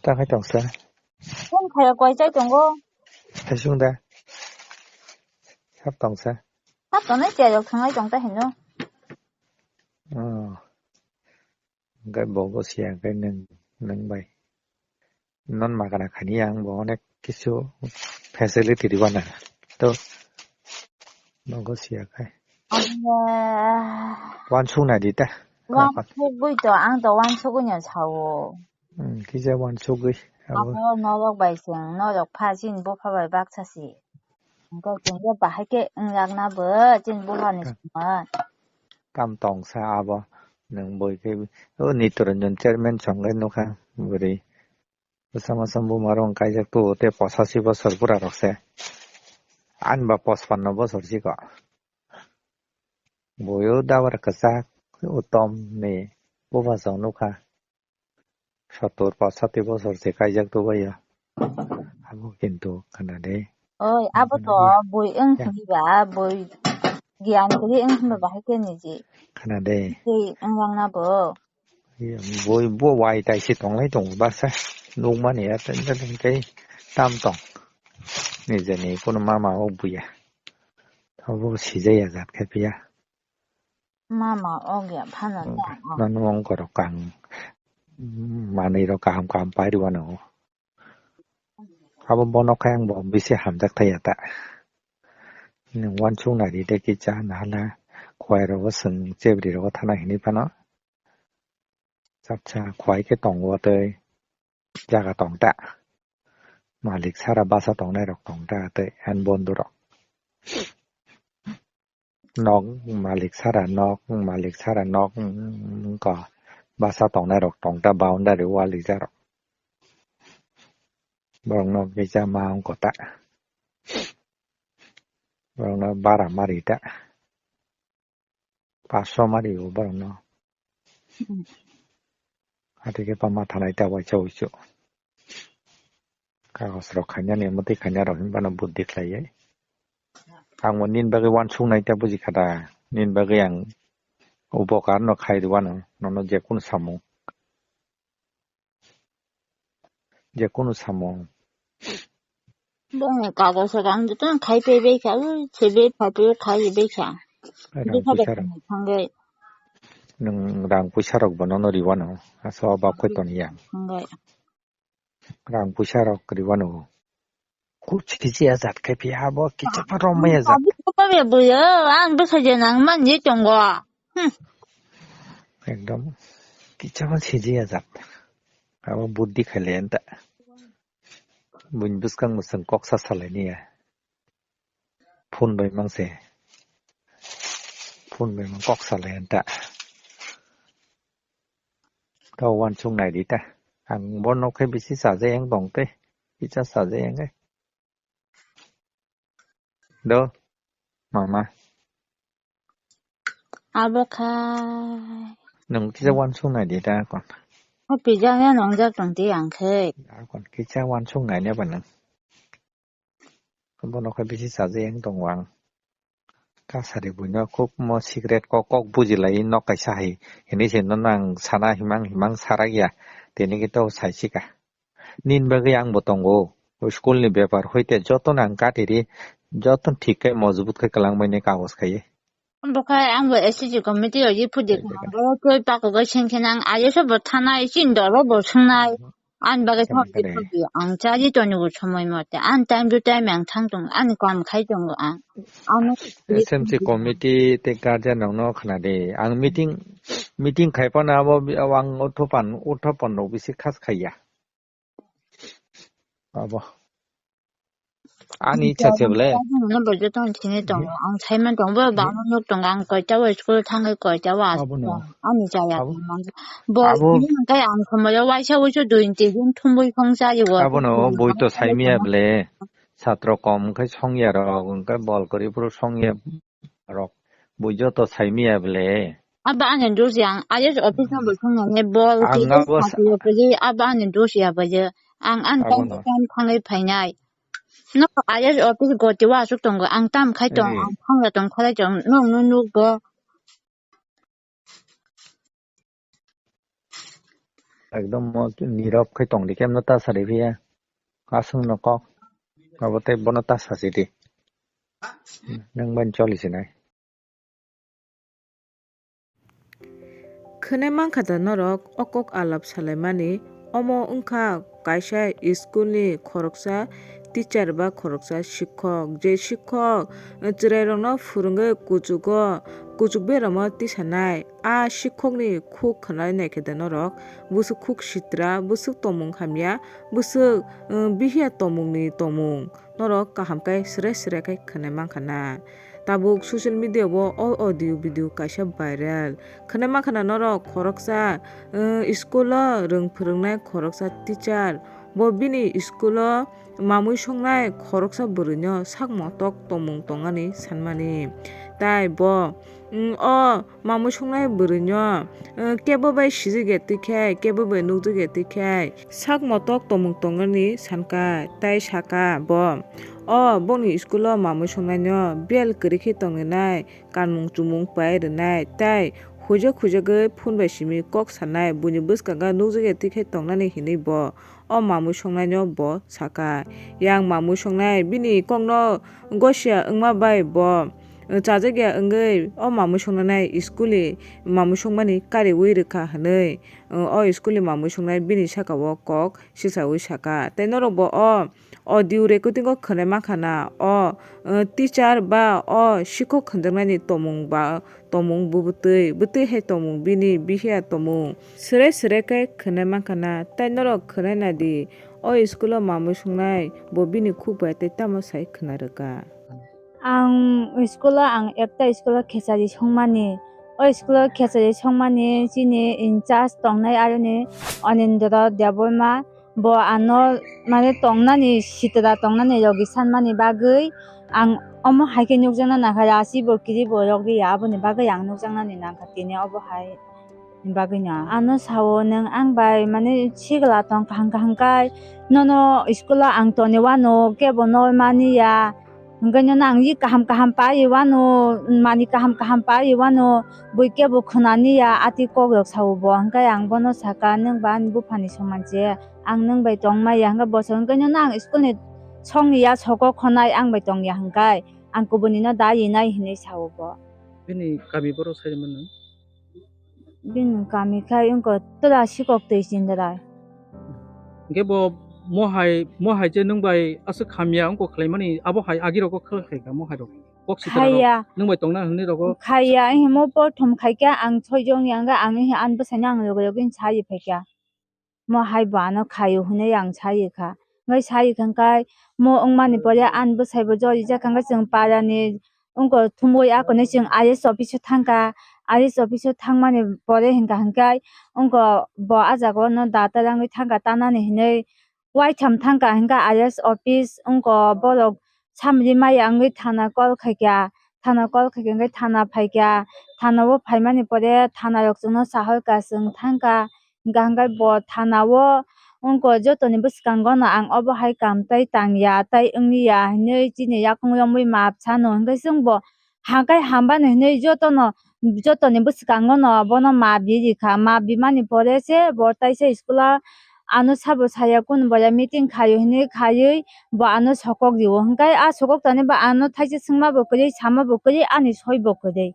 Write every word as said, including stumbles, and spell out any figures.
Ta khai tong sa. Phone khayo koi chai tongo. Hai sung da. Sab tong sa. Sab tongnai chai rok thangai tong ta hino. Oh. Hingke bo bo siya hingke nwng, nwng bai. Non magana khani ang bo onek kisu facility ribana. To bo bo siya khai. Wansuk nai di ta. Wansukgwi to, ang to wansukgwi no sao. Hmm, kisa wansukgwi. Abo. Abo norok bai chwng, norok pha chini bupha bai baksa si. Hingke chwng je bahai khe wngjakna bo chini bupha ni songma. Tam tong sa abo. Nwng boi khe o Nitoranjan chairman chong khe nukha bwrwi. Bwsa masa buma rok kaijak tu tei posachi bosor bura rok se. Ani ba pospanno bosor si ko. Boi o dabar kwchak utom ni buphang chong nukha. Sottor pachati bosor se kaijak tu bai ya. Abo kintu khana de. Oi, abo to boi wng hwnba, boi giyan kwrwi wng hwnba bahai khe niji. Khana de. Tei wng langna bo. Boi bo wai tai se tonglai tongo basa. Nukmani ya tei tei tam tong. Nijeni kunu mama o buya. Abo sijaya jat khe piya. Mama og ya phano ta. Nang wng korok kang manwi rok kaham kaham pai rwano. Abo bono khe ang bo bisi hamjak thai ya ta. Nwng wansuk nai di de kisa nahala khwai rogo swng chebri rogo thana hinwi phano. Chapsa khwai khe tongo tei jaga tong ta. Malik sara basa tongnai rok tong ta tei ani bondu rok. Nok malik sara nok, malik sara nok, mm, ko basa tongnai rok tong ta boundary wall rijak rok. Borok nok kisa ma wng kota. Borok no bara mari ta. Paso mari o borok no. Hmm. Ati khe pama thanai ta waisa wuisu. Kagos rok khainani, mwtwi khaina rok hinba no buddi khlaiwi. Ang bo nini bagwi wansuk nai ta buji kha da. Nini bagwi ang upokar no khai rwano, nono je kunu samung. Je kunu samung. Bongni kagos rok ang joto no khai paibai kha, ui, se bepar khai bai kha. Rang puisa rok. Thangwi. Nwng rang puisa rok bo nono riwano, asa o bak khe toni ya. Thangwi. Rang puisa rok riwano. Kuch kisi ajat khe phiya bo kicha pa romai ajat. Abi ko pa be buyo, ang bwsa je nang man je tongo. Hmm. Ekdom kicha pa siji ajat. Abo buddi khaile enta. Buin bwskang bwswng kok sa salai niya. Phone bai mang se. Phone bai mang kok salai enta. Tao wansuk nai di ta. Ang bono khe bisi sajai ang tong te. Kicha sajai ang khe. Do, mama. Abo khai. Nwng kisa wansuk nai di da kon. Happy jang ya nongjak tong di ang khai. Da kon kisa wansuk nai ne ba nwng. Bono khe bisi sajai ang tongo ang. Kasari buino khub mo secret kok, kok bujilai nok kaisa hai. Hini se nono ang sana himang himang sarak ya. Tini khe to saisika. Nini bagwi ang bo tongo. O school ni bepar hoite jotono ang katiri, jotono thik khe mojbut khe kwlangmani kagos khaiwi. Bo khai ang bo S C G committee o ye phudi. Tei kha. Bo twi pakogo sengkhe nang aye se bo thanai, chini dolo bo swngnai. Ani bagwi thang di phudi. Ang chari toni bo somoi mote. Ani time to time ang thang tongo. Ani kam khai tongo ang. Ano S M C committee tei guardian rokno khna di. Ang meeting, meeting khai phano abo bi-, ang uthopan, uthopan rok bisi khas khaiya. Abo. Ani icha se bole. Ang bo joto thini tongo. Ang saiman tongo. Bo bangma nuk tongo. Ang koita o school thangwi koita o asuk. Abo no. Ani chaya. Abo. Bo abo. Ni hwnkhe ang somoi o waisa wuisu dui tin din thumbui phang chari o. Abo no, bui to saimiya bole. Satro kom wngkhe songya rok, wngkhe bol kwrwi phuru songya rok, bui joto saimiya bole. Abo ani dos ya, ang I S office no bo thangna ne bol ang khe abo sa- sati yo khe abo ani dos ya ba je. Ang an abo time no. Time thangwi phainai. No I S office goti wa asuk tongo, ang tam khai tong, eh. Ang thangya tong khalai tong, no no no bo. Ekdom mo nirok khai tong di khe no ta sari phiya. Aswk no kok. Abo tei bono ta sasi di. Nang ban choli sinai. Khwnai mankha da norok o kok alap salaimani, omo wngkha kaisa school ni khoroksa teacher ba khoroksa sikhok, je sikhok, eh, chwrairokno phwrwngwi kuchugo, kuchuk beramo tisanai. A sikhokni khuk khwnai naikhe da norok, bwswk khuk sitra, bwswk tongmung hamya, bwswk, eh, bihiya tongmungni tongmung norok kaham khe sre sre khe khwnai mankha na. Tabuk social media o o audio video kaisa viral. Khwnai mankha na norok khoroksa, eh, school o rwng phwrwngnai khoroksa teacher. Bo bini school o mamui songnai khoroksa bwrwino sak motok tongmung tongani sanmani. Tai bo, mm, o mamui songnai bwrwino, eh, kebo bai sijikya twi khe, kebo bai nukjikya twi khe, sak motok tongmung tongani sankha, tai saka bo, o bongni school o mamui songnaino bel kwrwi khe tongrinai, kanmung chumung pai rwnai, tai huijak huijagwi phone bai simi kok sanai, buini bwskango nukjagwi twi khe tongnani hinwi bo o mamui songnaino bo saka. Yang mamui songnai bini kokno gosia wngma bai bo chajakya wngwi o mamui songnai school ni mamui songmani kariwi rwkha hinwi o school ni mamui songnai bini saka o kok sisawi saka. Tei norok bo o audio recording o khwnai mankha na o, eh, teacher ba o sikhok khwnjaknani tongmung ba tongmung bwtwi, bwtwi hai tongmung bini bihiya tongmung. Sre sre khe khwnai mankha na, tai norok khwnai nadi o school o mamui songnai bo bini khuk bai tei tamo sai khwna rwkha. Ang school o ang ekta school o khechari songmani, o school o khechari songmani chini in charge tongnai aroni Anindra Debbarma. Bo ano mane tongnani sitra tongnani logi sanmani bagwi ang omo hai khe nukjakna nangkha, rasi bo kiri bo rogwi ya, aboni bagwi ang nukjaknani nangkha tini obo hai ni bagwi no. Ano sao, "Nwng ang bai mane sigla tong kaham kaham kai, nono school o ang toni wano, kebo nol mani ya." Hwnkhe nono ang yi kaham kaham paiwi wano, mani kaham kaham paiwi wano, bui kebo khwnani ya, ati kok rok sao bo. Hwnkhe ang bono saka, "Nwng ba ani buphani soman se, ang nwng bai tong maya." Hwnkhe bo sa, "Hwnkhe nono ang school ni song ya, soko khonai ang bai tong ya hwnkhe, ang kubuni no da yi nai," hinwi sao bo. Bini kami borok sai mano? Bini kami khai wngkha tura sikok twi chindarai. Hwnkhe bo mohai, mohai je nwng bai aswk hamya wngkha khlaimani, abo hai agi rogo khlai kha mohai rok. Kok sitra rok. Khaiya. Nwng bai tongna hwnwi rogo. Khaiya, himo prothom khaikha ang soi jong yang ga ang hi an bwsai nang loge loge sa ye phaikha. Mo hai bo ano khaio hwnwi ang sa ye kha. Hwnkhe sa ye kha hwnkhe mo wngmani pore ani bwsai bo jori jak kha, hwnkhe chwng para ni wngkha thumwi ako ni chwng I A S office o thang kha. I A S office o thang mani pore hwnkha hwnkhe wngkha bo ah jaga o no data rangwi thang kha tanani hinwi waitham thang kha hwnkhe I A S office wngkha borok samri maya wngwi thana call khai kha. Thana call khai kha hwnkhe thana phai kha. Thana o phai mani pore thana rok chwngno sahor kha chwng thang kha. Hwnkha hwnkhe bo thana o wngkha, "Jotoni bwskango no ang obo hai kam tei tang ya, tei wng ya," hinwi chini yakung romwi maap sano. Hwnkhe chwng bo hangkai hamba no hinwi jotono, jotoni bwskango no bono maap ri rikha. Maap rimani pore se bo taisa school o ano sabo saya kunu boya meeting khaio hinwi khaiwi bo ano sokok rio. Hwnkhe a sokok tani bo ano thaisa swngma bo kwrwi, sama bo kwrwi, ani soi bo kwrwi.